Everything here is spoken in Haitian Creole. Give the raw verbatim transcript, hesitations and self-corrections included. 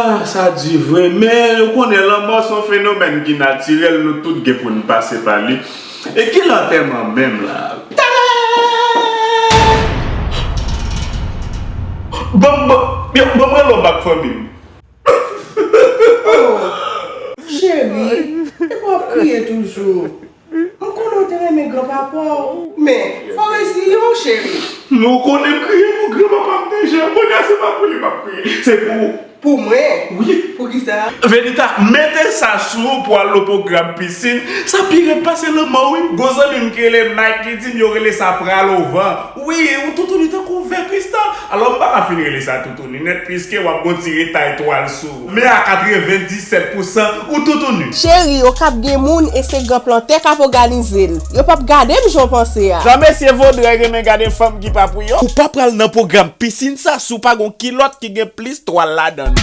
Ah, sa di vre, men nou konnen lanmò se yon fenomèn ki natirèl, nou tout gen pou n pase pa li. E ki lè antèman menm la? Tada! Ban m, ban, ban m rele w bak, fanmi m. Oh, cheri, e w ap kriye toujou. M konnen w te renmen granpapa w. Men, fò w eseye w, cheri. Nou konnen m kriye pou granpapa m deja. Kounye a se pa pou li m ap kriye. Se pou ou. Pou mwen? Wi. Poukisa? Venita, mete sa sou ou pou al nan pwogram pisin. Sa pi rèd pase lanmò, wi. Gon zanmi m ki rele Mike, li di m yo rele sa pral ovan. Wi, ou toutouni tankou vè kristal. Alò, m pa ka fin rele sa toutouni nèt, piske w ap gon ti retay twal sou ou. Men a katrevenndisèt pousan, ou toutouni. Cheri, Okap gen moun e se gran plantè k ap òganize l. Yo p ap gade m jan w panse a. Jan mesye vodoun renmen gade fanm ki pa pou yo. Ou pa pral nan pwogram pisin sa si w pa gon kilòt ki gen plis twal ladan l.